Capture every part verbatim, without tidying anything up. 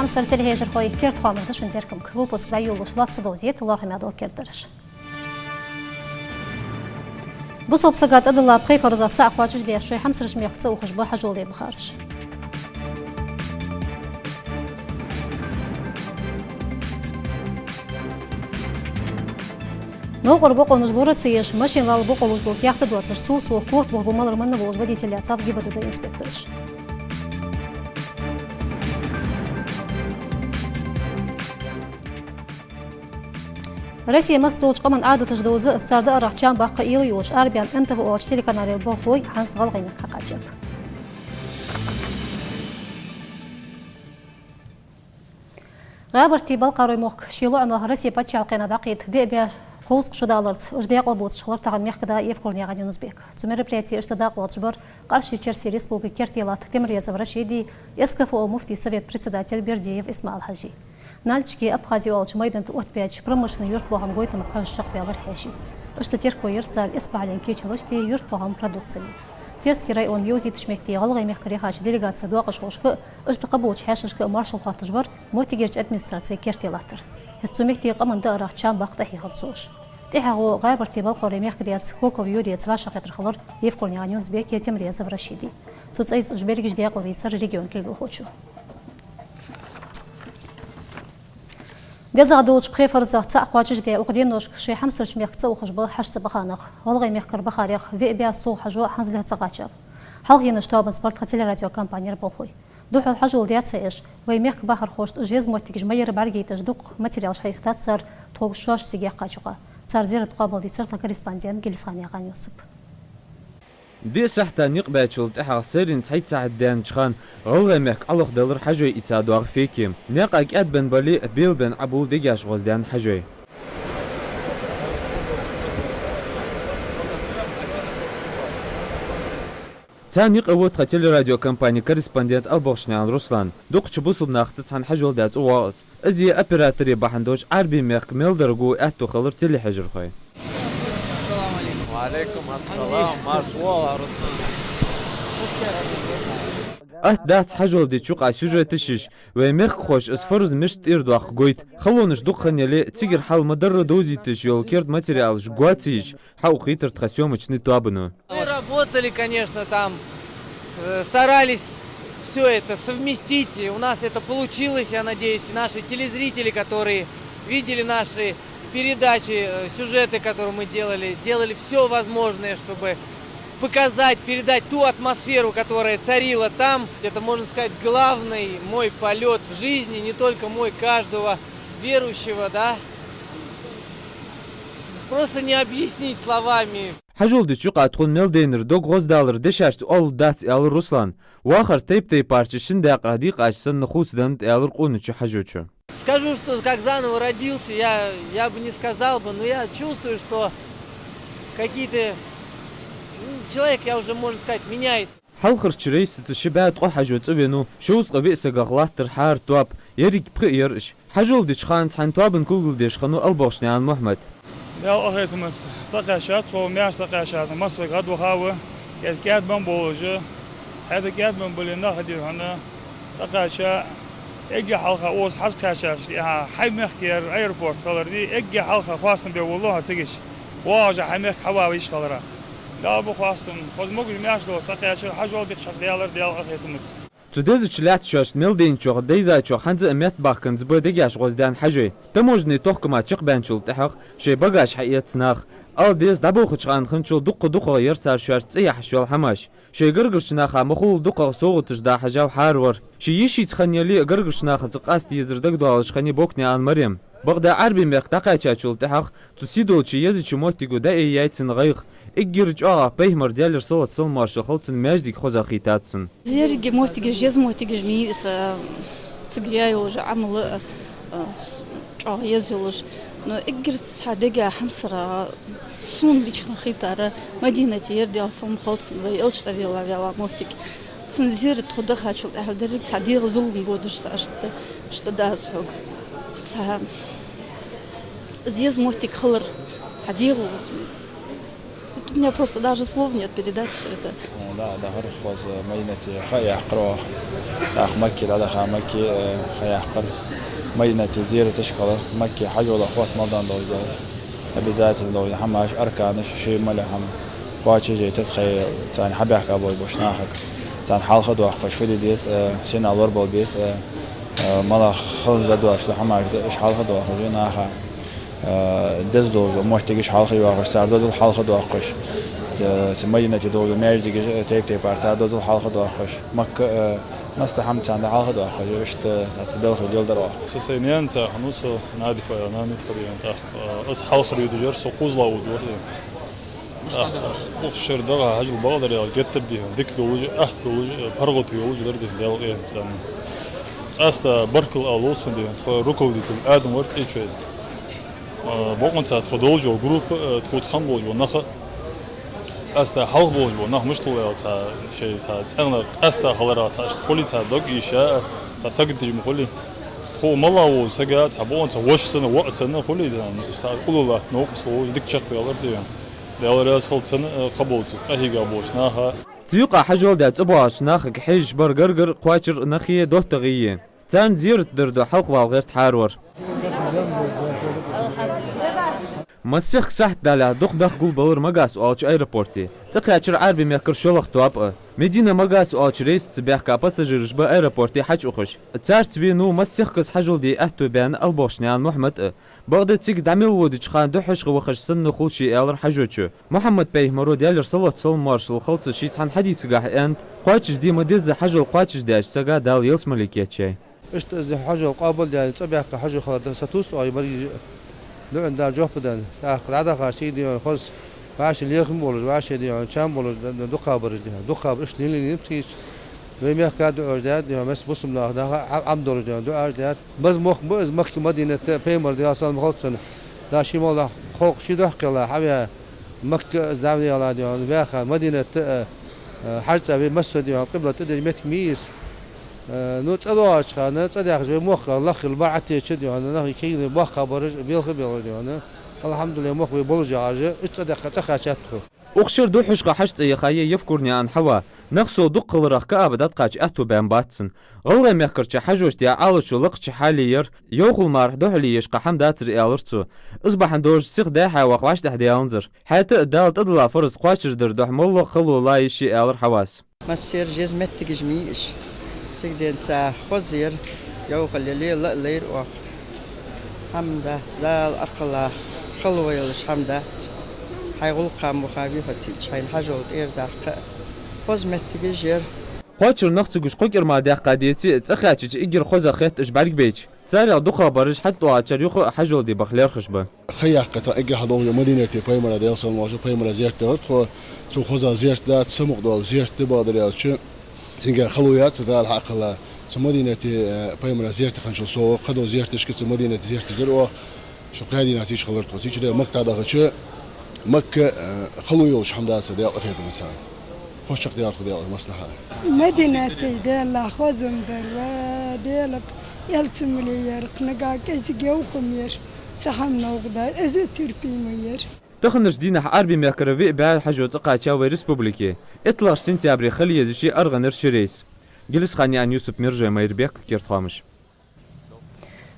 Хьамсара телехьежархой, керда хоамаш да шун теркамга. Выпуск дӀайолалуш лоацца довзийта лоархӀаме дола кердадараш. Бусалба сага тӀадилла пхе фарзах цаӀ кхоачашдаь, шоай хьамсарча мехка цӀаухаш ба хьажол де бахараш. Новкъара бокъонаш лора ца еш, машин лала бокъо луш дола каьхат доацаш, сов-сов корта бохабу малар-малар болаш водитель яцав ГИБДД инспектораш. Россе массадолча къаман Ӏадаташ довза, цар даарах чам баккха уйла йолаш арабаьнна НТВ оалача телеканале болхлой хӀанз ГӀалгӀай мехка хьакхаьчад. ГӀаьбарти-Балкхарой мохк ший лоӀамах Россе паччахьалкхена дӀакхийтта диъ бӀаь кхузткъа шу даларца, уж даькъала боацаш хилар тахан мехкада Евкурнаькъан Юнус-Бека. Цу мероприяте иштта дакъа лоацаш бар Къарший-Черсий Республика керте латта Темирезов Рашиди, СКФО муфтий совет председатель Бердиев Исмаил-Хьажи. Нальчике Абхазия оалача майдан тӀа оттабаьча промышленни юртбоахама гойтамах хьожаш чакхбаьлар хьаьший. Иштта теркам бир цар исбахьален кийчалашта юртбоахама продукци. Терский район йовзийтача метте ГӀалгӀай мехкара яхача делегацен доакъашхошка а, иштта кхыболча хьаьшашка а маршал хоатташ вар моттигерча администраце керте латтар. ХӀаьта цу метте къаман даарах чам баккха тӀахьийхар цо уж. ТӀехьагӀо ГӀаьбарти-Балкхарой мехкадаьца Коков Юреца вӀашагӀкхетар хилар Евкурнаькъан Юнус-Беки, Темирезов Рашиди. Цу цӀайца уж берригаш даькъала вийцар региона кулгалхочо. ДезагӀа долча пхе фарзах цаӀ кхоачашдаь, укх деношка шоай хьамсарча мехка цӀаухаш ба хьажцӀа баха нах. ГӀалгӀай мехкара бахарех виъ бӀаь сов хьажо хӀанзле цӀакхаьчав. Хьалхарча тоабанца бар тха телерадиокомпанера болхлой. Духхьал хьажол де ца Ӏеш, вай мехка бахархошта уж еза моттигаш ма ярра бӀаргагойташ дукха материалаш хьаихтад цар тхога шоаш цига яьккхача юкъа. Цар зерат къоабалдийцар тха корреспондент Гелисханаькъан Юсуп. Диъ сахьата никъ баьчул тӀехьагӀа сайранна цхьайтта сахьат даьннача хана ГӀалгӀай мехка Ӏалухдалар хьажой ийца доагӀа фекем. Наькъа кӀаьдбенна бале а, белабенна Ӏобул дегаш гӀоздаьнна хьажой. Царна юкъе ва тха телерадиокомпане корреспондент Албохчанаькъан Руслан. Дукхача бусалба нахаца цхьана хьажол де цӀавоагӀа из. Из а операторе бахьан долаш Ӏарбий мехка мел даргу аьттув хилар телехьежархой. Ва Ӏалайкум ассалам, марша воагӀалва, Руслан. Атта дац хьажол деча юкъа сюжеташ йиш, вай мехкахоша из фарз мишта тӀера доаккх гойта. Халонаш дукха хинна яле а, цигара хьал ма дарра довзийташ йола керда материалаш гоа ца йиш, хьаухийтар тха съёмочни тоабано. Мы работали, конечно, там, э, старались всё это совместить, и у нас это получилось, я надеюсь, и наши телезрители, которые видели наши передачи, э, сюжеты, которые мы делали, делали всё возможное, чтобы показать, передать ту атмосферу, которая царила там. Это, можно сказать, главный мой полёт в жизни, не только мой, каждого верующего, да. Просто не объяснить словами. Хьажол деча юкъа тхона мел дайнар дог гӀоздалар дешашца оалалургдац, аьлар Руслана. Вахар тайп-тайпарча шин даькъа дийкъача санна хувцаденнад, аьлар къонача хьажочо. Скажу, что как заново родился, я, я бы не сказал бы, но я чувствую, что какие-то, ну, человек, я уже, можно сказать, меняется. Хьалхарча рейсаца ши бӀаь ткъо хьажо цӀавенав, шовзткъа виъ сагах латтар хӀара тоаба, еррига пхиъ яр уж. Хьажол деча хана цхьан тоабан кулгал деш хиннав Албохчанаькъан Мухьмад. Даьла къахетамца цӀакхаьчад тхо, маьрша цӀакхаьчад, массавар гӀадвахав, кӀезига кӀаьдбенна болаш, хӀаьта кӀаьдбенна бале нах дий хьона, цӀакхаьча, эггара хьалха укхаза хьажа кхаьчача тӀехьа хьай мехкара аэропорт хилар дий, эггара хьалха хоастам бе волалу хьо цига. ВоагӀаш хьай мехка хьавала йиш хиларах. Дала ба хоастам, хоза могаш-маьрша долаш цӀакхаьчар, хьажол дика чакхдаьлар Даьла къахетамца. Цу дезача лаьтта шоашта мел дайначох, дайзачох хӀанз а метта бахканза ба дегаш гӀоздаьнна хьажой. Таможенни тохкама чакхбаьнначул тӀехьагӀа шоай багаж хьаэц наха. Ала деза, дӀаболхача хана хинначул дукха-дукхагӀа яр цар шоашца цӀи яхьаш йола хӀамаш. Шоай гаргарча наха ма хулла дукхагӀа совгӀаташ да хьажав хӀара вар. Ший йишийца хинна яле а, гаргарча нахаца къаста езар дагадоалаш хиннай Бокнаькъан Марем. Бакъда Ӏарбий мехка дӀакхаьчачул тӀехьагӀа цу сийдолча езача моттиго дӀаайяьй цун гӀайгӀа. Эггара чӀоагӀа Пайхамара, Даьлера салот-салам-моаршал хилда цунна, маьждиг хоза хийтад цунна. Еррига моттигаш, еза моттигаш ма йий из, а, цигара яь йолаш, Ӏамал а, а, с-, чӀоагӀа еза йолаш. Но эггара цхьа дега хьамсара сона лично хийтар Мадинате яр, Даьла салам хилда цунна, вай элча тӀавелла, вела моттиг. Цун зерат тхо дахачул тӀехьагӀа деррига цхьа дегӀа зулам бодаш цхьа иштта, иштта даз хьога. Цхьа из еза моттиг хилар, цхьа дегӀа У меня просто даже слов нет передать всё это. Э, да, дахар хоза Мадинате ха яьккхар оаха. ТӀаккха Макке дӀадаха, Макке, э, ха яьккхар. Мадинате зиярташкахьа, Макке хьажола хӀотта мел дан долаш дола. Обязательно долаш дола хӀамаш, арканаш, ший мел йола хӀама кхоачашъяйтар тхоай царна хьабаьхка болаш болча нахага. Царна хьалха доаккхаш, фу де деза, э, сенах лорабала беза, э, э, малагӀа хала за доацаш да хӀамаш да, уж хьалха доаккхаш наха. Э, деза долаш дола моттигаш хьалха йоаккхаш, цар дозал хьалха доаккхаш, э, цу Мадинате долаш дола маьждигаш, э, тайп-тайпара цар дозал хьалха доаккхаш, Макка, э, масса хӀама царна да хьалха доаккхаш, иштта цхьацца белхаш леладаьр оаха. Со сай наьнаца хиннав, со Надифа яха нана я тха, дий хьона, тӀаккха, э, аз хьалхара юдажар, со кхозлагӀа водаш вар, дий хьона. ТӀаккха укх шера дагӀа хьажол бакъдар аьлча, геттара, дий хьона, дика долаш, атта долаш, паргӀато йолаш дар, дий хьона, Даьла къахетамца. Къаьстта баркал ала лов сона, дий хьона, тха руководитель Адам вар ЦӀечой. Э, бокъонца тхо долаш йола группа, э, тхоца хинна болаш бола нах а, къаьстта хьалха болаш бола нах, мишта хул аьлча, цхьа шоай цхьа цӀагӀа къаьстта хиларах, цхьа иштта хулий, цхьа дог ийша, цхьа сагота тӀа ма хулий. Тхо моллагӀа волча сага цхьа бокъонца воша санна, воӀ санна хулий, цхьа уллув латта новкъостал волаш, дика чакхваьлар, дий хьона. Даьла раьза хилва цунна, э, кхыболча къахьийга болча наха. Цу юкъа хьажол даь цӀабоагӀача нахага хьежаш бар гаргара, кхоачара нахи доттагӀий я. Царна зиярат дар духьа хьалхавала гӀерташ хьаравар. Масех сахьат далехь дукха нах гулбелар Магас оалача аэропорте. ЦӀакхаьчар Ӏарбий мехкара шоллагӀа тоаба а. Медина-Магас оалача рейсаца баьхка пассажираш ба аэропорте хьачуухаш. Царца венав масех кхы хьажол де аьттув баьнна Албохчанаькъан Мухьмад а. Бакъда цига дӀа мел водача хана духхьашха вахаш санна хул ше, аьлар хьажочо. Мухьаммад-пайхамаро, Даьлера салот-салам-моаршал хилда цунна, ше цхьан хьадисагахь аьннад: кхоачашде ма дезза хьажол кхоачашдаьча сага Дала ялсмале кийчъяй. Иштта аз хьажол къоабалдаьнна, цӀабаьккха хьажо хилар да, сатувс оаха маргиже а. ДуӀан Дала жоп денна. ТӀаккха дӀадахача, цига, дий хьона, хоза вӀаший лерхӀам болаш, вӀаший, дий хьона, чам болаш, д-, д-, дукхагӀбараш, дий хьона, дукхагӀбар иштта лелаеннай-м цига. Вай мехка а дуӀаш даьд, дий хьона, масса бусалба наха, наха Ӏа-, Ӏам долаш, дий хьона, дуӀаш даьд. База мохк ба из, Макка, Мадинат, пайхамар, Даьла салам хилда цунна, Дала ший моллагӀа халкъ ший духьа кхелла хьаваь, Макка из дӀаваьнна, дий хьона, ваьха, Мадинат, э, э, хьажцӀа вай массо а, дий хьона, къиблат тӀадежа моттиг ма йий из. Э, ну, цӀадоагӀача хана, цӀадаьхача вай мохк лаххила бӀаргӀатеча, дий хьона, нахи кегий боккхагӀбараш, белха а белхаш, дий хьона. АлхьамдулиллахӀ, мохк вай болаш яхаш, иштта цӀадаьккха цӀахаьчад тхо. Укх шера духхьашха хьажцӀа яха я Евкурнаькъан Хьава. Нах сов дукха хиларах, КаӀба дӀатӀакхача аьттув баьнна бац цун. ГӀалгӀай мехкарча хьажошта яь Ӏалашо лакхача хьале яр, йовхал марха духьале еш кхы хӀама дацар, аьлар цо. Из бахьан долаш сиха дӀай-хьай ваха вӀаштӀехьадаьннад цар. ХӀаьта а Дала тӀадилла фарз кхоачашдар духьа моллагӀа хало лайш я, аьлар Хьавас. Массерча еза моттигаш ма йий уж. Цига денз цхьа хоза яр, йовхал яле, ла а лайра оаха. ХӀама дац, Дала акхалла хало йолаш хӀама дац. Хьай гӀулакха ма ваха вий хьо цига, хьайна хьажол тӀера даккха а. Хоза моттигаш яр. Кхоачара нах ца гуш кхо кӀира мара даьккха деце а, цӀакхаьчача эггара хоза хет уж бӀаргабайча. Царех дукхагӀбараш хьатӀадоагӀачар юха а хьажол де баха лерхӀаш ба. Ха яьккха тха эггара хьалха долаш Мадинате пайхамара, Даьла салам-моаршал, пайхамара зиярат даьлар тхо. Цул хоза зиярат дац, самукъадоал зиярат да, бакъдар аьлча. Цунга хало яц, Дала хьакхелла. Цу Мадинате, э, пайхамара зиярат хинначул совгӀа, кхыдола зияраташка цу Мадинате зияраташ дар оаха. Шо кхаь дийнахьа цига хилар тхо. Цига Макка дӀадахача, Макка, э, хало йолаш хӀама дац, Даьла къахетамца. Хоза чакхдаьлар тхо, Даьла маслахьа. Мадинате Даьла хоза дар ва, Даьла ялсмале яр, нагахь кӀезига йовхам яр, цхьа хӀама новкъа дар, из а терпимо яр. Таханарча дийнахьа Ӏарбий мехкара виъ бӀаь хьажо цӀакхаьчав вай республике. ИттлагӀча сентябре хила езаш я аргӀанара ши рейс. Гелисханаькъан Юсуп, Мержой Майрбек, «Керда хоамаш».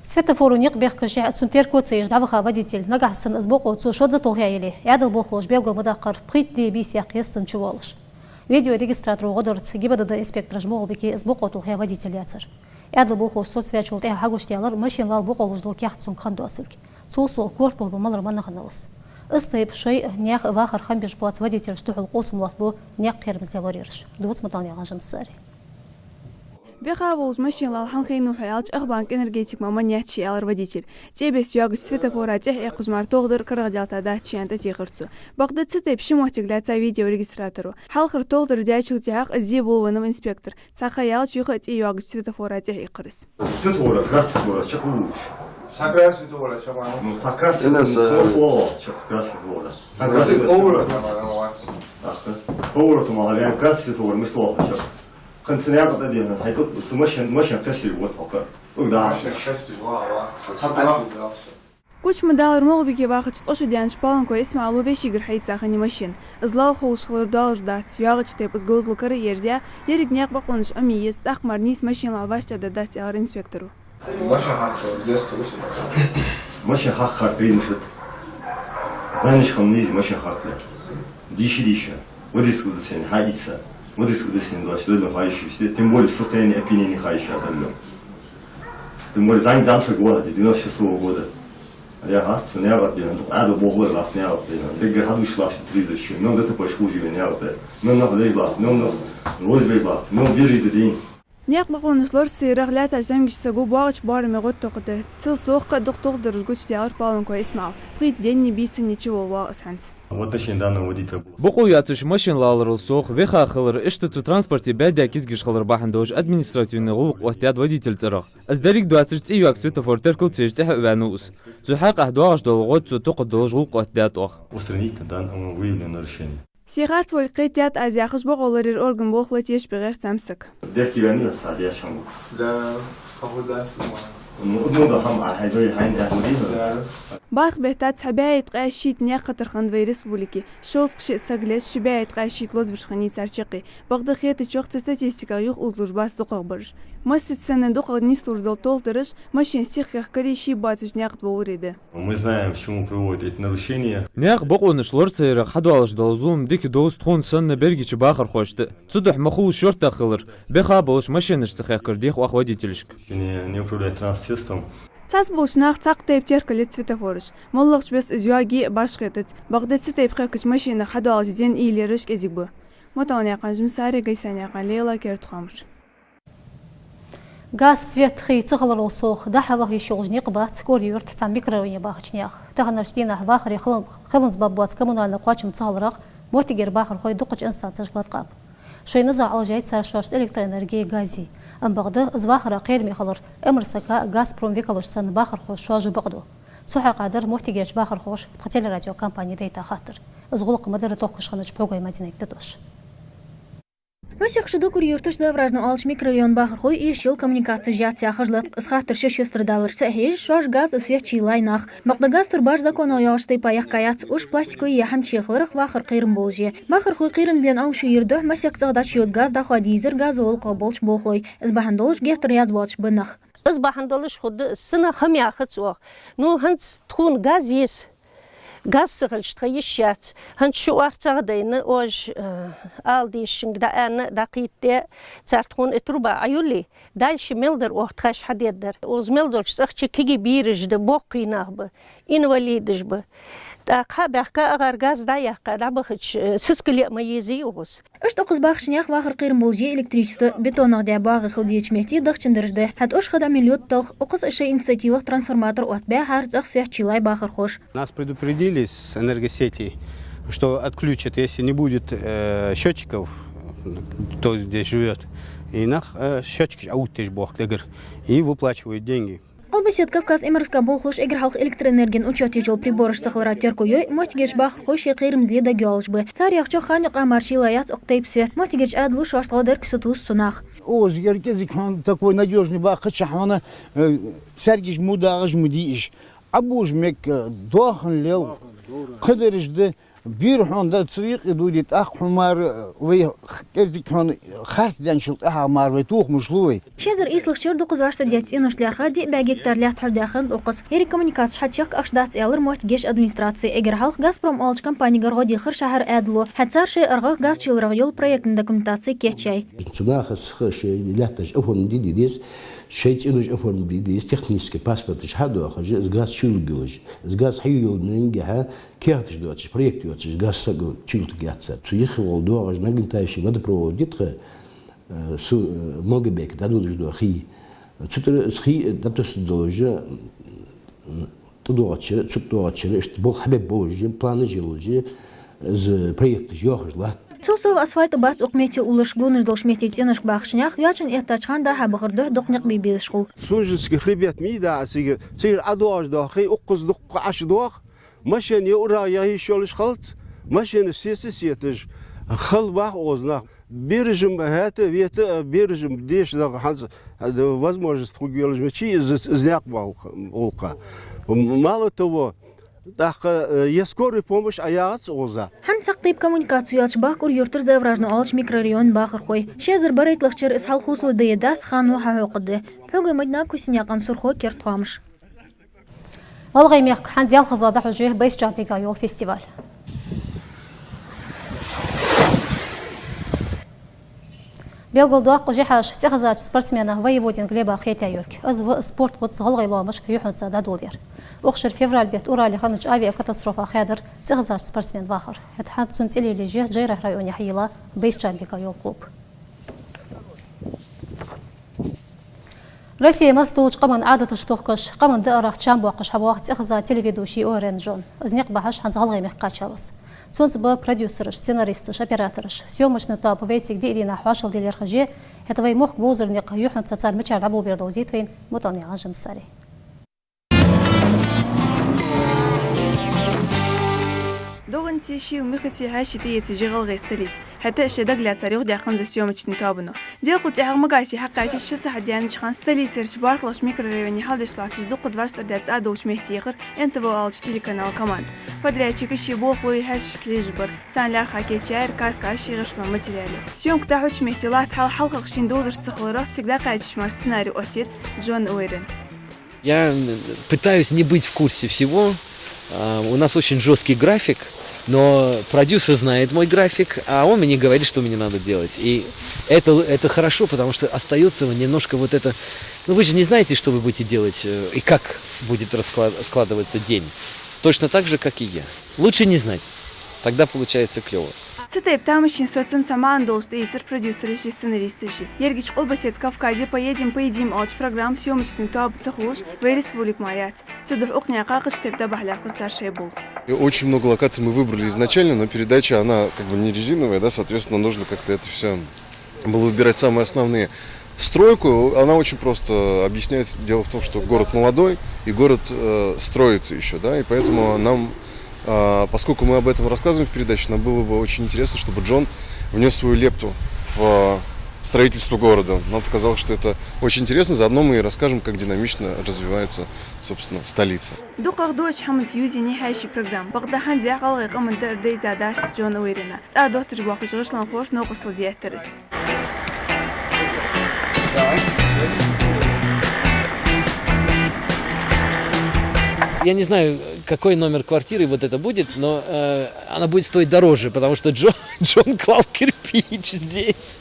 Светофоро никъ бехкаш, цун терко ца еш дӀаваха водитель. Нагахьа санна из бокъо цо шозза толхаяле, Ӏаьдала болхлоша белгал ма даккхара, пхийтта ди, бийса яккха еза цунна чувоалаш. Видеорегистратора гӀо дарца ГИБДД инспектораша ма гӀолбике из бокъо толхаяь водитель яцар. Ӏаьдала болхлоша соцаваьчул тӀехьа хьагучадаьлар, машина лалла бокъо луш дола каьхат цунга хинна доацилга. Цул совгӀа корта болх бе малар ма наханалас. Из тайпа шоай а, наьха а вахар хам беш боаца водителашта духьал къовсам лоаттабу наькъа кхерамзле лораераш. Дувц МутӀалнаькъан Жамсари. Беха волча машина лалла хьанхийнав хьо аьлча, ах банка энергетик ма манна яц ше, аьлар водитель. ЦӀе бесса йоагача светофора тӀехьа эккхаш мара тоха дар карагӀдаьлча дац ше, аьнна, тӀатехар цо. Бакъда цу тайпа ши моттиг лаьца видеорегистраторо. Хьалхара тоха дар даьчул тӀехьагӀа зе волавеннав инспектор. Цхьа ха яьлча, юха а цӀе йоагача светофора тӀехьа эккхар из. Светофора, красный светофора, чакхвоалаш. Цхьа красный светофора чакхвоалаш. Ну, цхьа красный светофора, чакх-, красный светофора. Цхьа красный светофора. Поворот ма лоа. Ах, поворот ма лоа, красный светофора, мишта лоал чакх. Кхы цхьа наькъа тӀа дена, хьай цу, цу машин, машин кхесташ ва тхо. ЦӀуг да. Машин кхесташ ва, ва. Цхьа тӀа. Кучма-Далара МагӀалбике бахача ткъо шу даьннача Паленков ИсмаӀала вешийгара хьаийца хиннай машин. Из лоалахо хулаш хилар доагӀаш дац, йоагӀача тайпара из говзал кара а ерзаяь, еррига наькъа бокъонаш Ӏомае еза, тӀаккха мара нийса машин лала вӀаштӀехьдаргдац, аьлар инспекторо. Машин хьакхар, деза тусу. Машин хьакхар, пейнашат. Даниш хам нийса машин хьакхар. Дийша, дийша. Водительское удостоверение хьаийца. Водительское удостоверение доацаш дале хьаийша висте. Тем более состояние опьянения хьаийша дале. Тем более зӀамига зӀамсаг ваха, девяносто шестого года. А я хьаст, наькъа тӀа, Ӏаьдал бохлой лац наькъа тӀа. Даггара хьадувцаш лац тридцать ши. Мел ДТП-ш хулаш я наькъа тӀа. Мел нах леш лац, мел нах лозбеш лац, мел бежи да дин. Наькъа бокъонаш лорацаярах лаьттача зӀамигача саго боагӀача боараме гӀод тохаргда. Цул совгӀа дукха толхадараш гучадаьлар Паленков ИсмаӀала. Пхийтта денна, бийсанна чувола вагӀа из хӀанз. В отношении данного водителя было. Бокъо йоацаш машин лаларал совгӀа веха хилар, иштта цу транспорте баьде кизгаш хилар бахьан долаш административни гӀулакх оттадаьд водителя цӀерагӀа. Из деррига доацаш цӀи йоагаь светофор теркал ца еш тӀехьа а ваьннав из. Цу хьакъехьа доагӀаш дола гӀод цо тохаргдолаш гӀулакх оттадаьд оаха. Устранить на данном выявленном нарушении. Се харц волга кхетадаьд аз, яхаш, бокъо лораяра органа болхлой тешаш бигӀерт зӀамсаг. Дехке ваьнна са деш хӀама. Да, хӀама да, ну, ну, да, хӀама, а, хьай дой, хьайна, хьай дой. Да. БархӀ бетта цхьа бӀаь ткъаь шийтта наькъа хатар хиннад вай республике. Шовзткъа шиъ саг леш, ши бӀаь ткъаь шийтта лозавеш хиннай цар чаккхе. Бакъда хетачох, цу статистиках юхаозалуш бац дукхагӀбараш. Массаза санна дукхагӀа нийслуш дола толхадараш машин сиха хехкари ший боацача наькъа тӀа вовари да. Мы знаем, к чему приводят эти нарушения. Наькъа бокъонаш лорацаярах хьадоалаш дола зулам дика довз тхона санна берригача бахархошта. Цудухьа ма хулла шортта хилар, беха болаш машинаш ца хехкар дех оаха водителашка. Не, не управлять транспортным средством. Цхьацца болча наха цхьаккха тайпа теркал ец светофораш. МоллагӀча бесса из йоаге а башха хетац. Бакъда цу тайпа хехкача машинах хьадоалача зенна уйла ераш кӀезига ба. Маталнаькъан Жансари, Гайсанаькъан Лейла, «Керда хоамаш». Газ, свет, хий ца хиларал совгӀа дӀа-хьа ваха йиш йолаш никъ бац КӀури-Юрта цхьан микрорайоне бахача наьха. Таханарча дийнахьа вахаре хилан-, хиланза баб боаца коммунальни кхоачам ца хиларах моттигера бахархой дукхача инстанцешка латкъаб. Шоай низагӀа Ӏалашъяьй цар шоашта электроэнерги а, гази а. Ам бакъда из вахара кхераме хилар МРСК а, Газпром а векалаш санна бахархоша шоаш а бакъду. Цу хьакъехьа дар моттигерча бахархоша тха телерадиокомпане дайта хаттар. Из гӀулакх ма дарра тохкаш хиннача Пхьугой Мадинайга тӀадош. Масех шу да КӀури-Юртарча Завражно оалача микрорайона бахархой эшаш йола коммуникацеш яц яхаш латкъа. Из хаттар шоаш юстардаларца а хьежаш, шоаш газ а свет чуйилай наха. Бакъда газтурбаш законах йоагӀача тайпара яхка яц, уж пластикови е хӀама чу хиларах вахар кхерам болаш я. Бахархой кхерамзлен Ӏалашъяр духьа масех цӀагӀа дӀачуйода газ дӀахо дийзар газоволкхагӀа болча болхлой. Из бахьан долаш геттара язбоацаш ба нах. Из бахьан долаш хургда из, цунах хӀама яхац оаха. Ну, хӀанз тхона газ йиса. Газ ца хилча тха йиш яц. ХӀанз шу орцагӀа дайна, ожа, э, ала дезачунга дӀааьнна, дӀакхийтта, цар тхона и труба Ӏойилле, дальше мел дар оаха тхаш хьадергдар. Укхаза мел долча цӀагӀа чу кегий бераш да, боккхий нах ба, инвалидаш ба. ТӀаккха баьхка агӀар газ дӀаяьккха, дӀабахача, э, сискал а ма езий укхаза. Иштта укхаза бахача наьха вахар кхерам болаш я электричество. Бетонах даь боагӀа хила дезача метте дахчан дарж да. ХӀаьта уж ха дӀа мел йода талх, укхаза шоай инициативах трансформатор оттабаь, хӀара цӀагӀа свет чуйилай бахархоша. Нас предупредили с Энергосети, что отключат, если не будет, э, счётчиков, кто здесь живёт. И нах, э, счётчикаш Ӏоувттадеш боахк дагар. И выплачивают деньги. Къилбаседа Кавказ МРСК болхлоша эггара хьалха электроэнергин учёт еш йола прибораш ца хилара терко йой, моттигерча бахархой шоай кхерамзле дагайоалаш ба. Цар яхачох, ханна юкъа мара чуйилла яц укх тайпа свет. Моттигерча Ӏаьдало шоашта гӀо дергса тувс цунах. Укхаза ер кӀезига хьона такой надёжный ба, кхыча хьона, э, саргаш мо дагӀаш мо диъаш. Ӏобужа мег, э, доахан лел, кхыдараш да, бир хьона дар ца юкъе дуди, тӀаккха хьона мара, э, вай х-, кӀезига хьона харц денчул тӀехьагӀа мара вай тохамаш лу вай. Ши эзар ийслагӀча шера дукхаза вӀаштӀехьдеш цӀенош лаьрхӀа, диъ бӀаь гектар лаьтта хьожадаь хиннад укхаза. Еррига коммуникацеш хьачуяхка ахча дац, аьлар моттигерча администраце. Эггара хьалха Газпром оалача компанегара гӀо дийхар шахьара Ӏаьдало. ХӀаьта цар шоай аргӀах газ чуйиларах йола проектни документаци кечъяьй. Цу наха ца ховш лаьтташ оформить де деза, шоай цӀенош оформить де деза, технически паспорташ хьадоахаш, из газ чуйилга йолаш. Из газ хьайола мегаргдолаш кехаташ доацаш, проект йоацаш, газ сага чуйилга яц цар. Цу юххе гӀолла доагӀаш нагнетающий водопровод я тха, э, цу, э, Малгобеке дӀадодаш дола хий. Цу тӀара из хий дӀатосса долаш, э, тӀадоагӀача шера, цу тӀадоагӀача шера, иштта болх хьабергболаш, планаш йолаш, из проекташ йоахаш латт. Цул совгӀа асфальт а бац укх метте уллаш. Гонаш долча метте цӀеношка бахача наьха, йоачан эттача хана дӀа-хьа бахар духьа дукха никъ бе безаш хул. Сунженский хребет ма йий да цига, цигара ӀодоагӀаш дола хий укхаза дукха ӀочудоагӀа. Машен юарагӀа яха йиш йолаш хилац, машенаш сеца сеташ, хала бах укхаза нах. Бераш-м хӀаьта, вета, бераш-м дешаш да хӀанз, возможность хургйолаш ма йий из, из никъ бола гӀулакх. Мало того, тӀаккха, э, е скорая помощь а яхац укхаза. ХӀанз цхьаккха тайпа коммуникаци йоацаш бахкар юртара Завражно оалача микрорайона бахархой. Ши эзар барайтталагӀча шера из хьалха хувцалургда е дац, ханна хьахьокхаргда. Пхьугой Мадина, Кусинаькъан Сурхо, «Керда хоамаш». ГӀалгӀай мехка хӀанз ялхаза дӀахьош я байсача бега йола фестиваль. Белгалдоаккх жихьаш цӀихезача спортсмена Воеводин Глеба хетаяь йолга. Из ва спорта бутт гӀалгӀай лоамашка юххьанца дӀадоладер. Укх шера февраль бетта Урале хиннача авиакатастрофа хаьдар цӀихезача спортсмена вахар. ХӀаьта хӀанз цун цӀи лелаеш я Джейрахь районе хьайийлла байсача бега йола клуб. Россе массадолча къаман Ӏадаташ тохкаш, къаман даарах чам боаккхаш хьавоагӀа цӀихеза телеведущи Ойрен Джон. Из никъ бахьаш хӀанз ГӀалгӀай мехка кхаччалца. Цунца ба продюсераш, сценаристаш, оператораш. Съёмочни тоаба вайцига диъ дийнахьа хьоашалгӀа дилар хьажа, хӀаьта вай мохк бовзарах юххьанца цар мичара дӀаболабер довзийт вайна Муталнаькъан Жансари. ДогӀанцеи шийла мехацеи хьаьший тӀаэца я гӀалгӀай столица. ХӀаьта а шоай дагалаьцар юхадаьккханзар съёмочни тоабано. Делкъел тӀехьагӀа Магасе хьакхаьчача ши сахьат даьннача хана столицарча бархӀлагӀча микрорайоне хьалдеш латташ дукхаза вӀаштӀардаь цӀа долча метте яхар НТВ оалача телеканала команда. Подрядчикаша шоай болхлой хьаьшашка хьежаш бар. Царна лаьрхӀа кечъяьяр каскаш а, гӀирслон материал а. Съёмка дӀахьоча метте латта хьал хьалхагӀа шийна довзарца ца хиларах, цига дӀакхаьчача мара сценарий оттадаьд Джон Ойрен. Я, м, пытаюсь не быть в курсе всего. А, у нас очень жёсткий график, но продюсер знает мой график, а он мне говорит, что мне надо делать. И это, это хорошо, потому что остаётся немножко вот это. Ну, вы же не знаете, что вы будете делать, э, и как будет расклад-, складываться день. Точно так же, как и я. Лучше не знать. Тогда получается клёво. Цу тайпа тамашийна соцам цхьа маӀан долаш тӀаийцар продюсераши сценаристаши. Ерригача Къулбаседа Кавказе «Поедем, поедим» оалача программа съёмочни тоаба ца хулаш вай республика мара яц. Цудухьа укх наькъа кхыча тайпа дӀабахьа лаьрхӀар цар шоай болх. Очень много локаций мы выбрали изначально, но передача, она как бы не резиновая, да, соответственно, нужно как-то это всё было выбирать самые основные. Стройку, она очень просто объясняется. Дело в том, что город молодой, и город, э, строится ещё, да, и поэтому нам, а, поскольку мы об этом рассказываем в передаче, нам было бы очень интересно, чтобы Джон внёс свою лепту в, а, строительство города. Нам показалось, что это очень интересно, заодно мы и расскажем, как динамично развивается, собственно, столица. ДукхагӀа доацача хӀаманца ювзаеннай хьаьший программа. Бакъда хӀанз а гӀалгӀай къаман даар дайза дац Джон Ойрена. ЦӀа дотташ боахкача гӀишлонхоша новкъостал деттар из. Я не знаю, какой номер квартиры вот это будет, но, э, она будет стоить дороже, потому что Джо-, Джон клал кирпич здесь.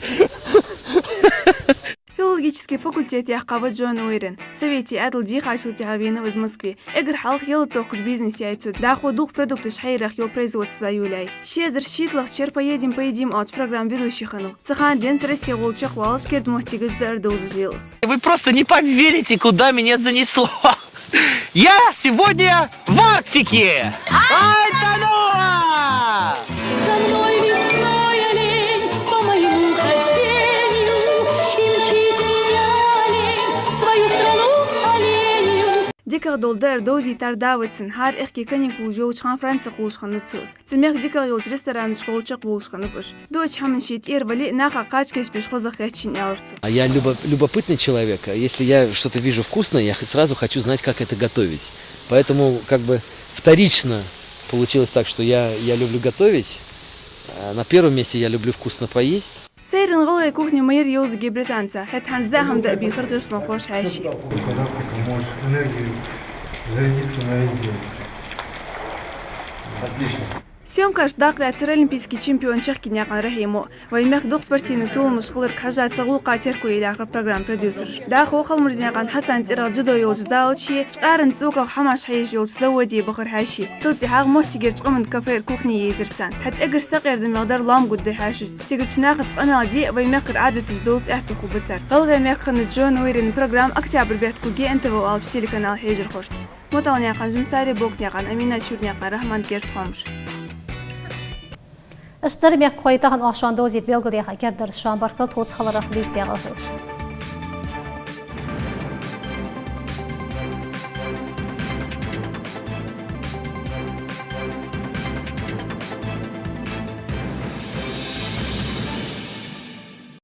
Филологически факультет яьккхав Джон Ойрен. Советий Ӏаьдал дийхачул тӀехьагӀа венав из Москве. Эггара хьалха ялат тохкаш бизнес яьй цо. ДӀахо дулх продукташ хьаярах йола производство йолаяьй. Ши эзар шийтталагӀча шера «Поедем, поедим» оалача программа ведущи хиннав. Цу хана денз Россе гӀолла чакхвоалаш керда моттигаш даар довзаш лел из. Вы просто не поверите, куда меня занесло. Я сегодня в Арктике! Ай, да ну! За мной лесной олень, по моему хотению, и мчит меня олень в свою страну оленью. ДикагӀа дола даар довзийтар да вай цунна. ХӀара аьхки каникулаш йолча хана Франце кхувш хиннад цо из. Цу мехка дикагӀа йолча ресторанашка гӀолла чакхбувлаш хиннаб уж. Доацача хӀаман ший тӀера вале а, наха кхача кийчбеш хоза хет шийна, аьлар цо. А я любо-, любопытный человек. Если я что-то вижу вкусное, я х-, сразу хочу знать, как это готовить. Поэтому, как бы, вторично получилось так, что я, я люблю готовить. А на первом месте я люблю вкусно поесть. Сайран гӀалгӀай кухня ма яр йовзаргья британца, хӀаьта хӀанз даа хӀама даа бийхар гӀишлонхоша хьаьший. Энергию зарядиться на весь день. Отлично. Съёмкаш дакъа лаьцар олимпийски чемпион Чахкинаькъан Рахьимо. Вай мехка дукха спортивни толамаш хиларга хьежжа цу гӀулакха терко е лаьрхӀар программа продюсераша. ДӀахо Халмурзинаькъан Хьасана цӀерагӀа дзюдо йолча зала чу, чкъаьран цӀоках хӀамаш хьаеш йолча заводе бахар хьаьший. Цул тӀехьагӀа моттигерча къаман кафера кухни езар царна. ХӀаьта эггара сакъердаме дар лоам гургда хьаьшашта. Цигарча нахаца къамаьл де, вай мехкара Ӏадаташ довза аьттув хургба царна. ГӀалгӀай мехка хинна Джон Уэйрена программа октябрь бетта хургья эн тэ вэ оалача телеканала хьежархошта. Муталнаькъан Жансари, Бокнаькъан Амина, Чурнаькъан Рахьман, «Керда хоамаш». Иштта дар, мехкахой, тахан оаха шоана довзийта белгалдаьха кердадараш. Шоана баркал тхоца хиларах, бийса ягӀа хилда шун.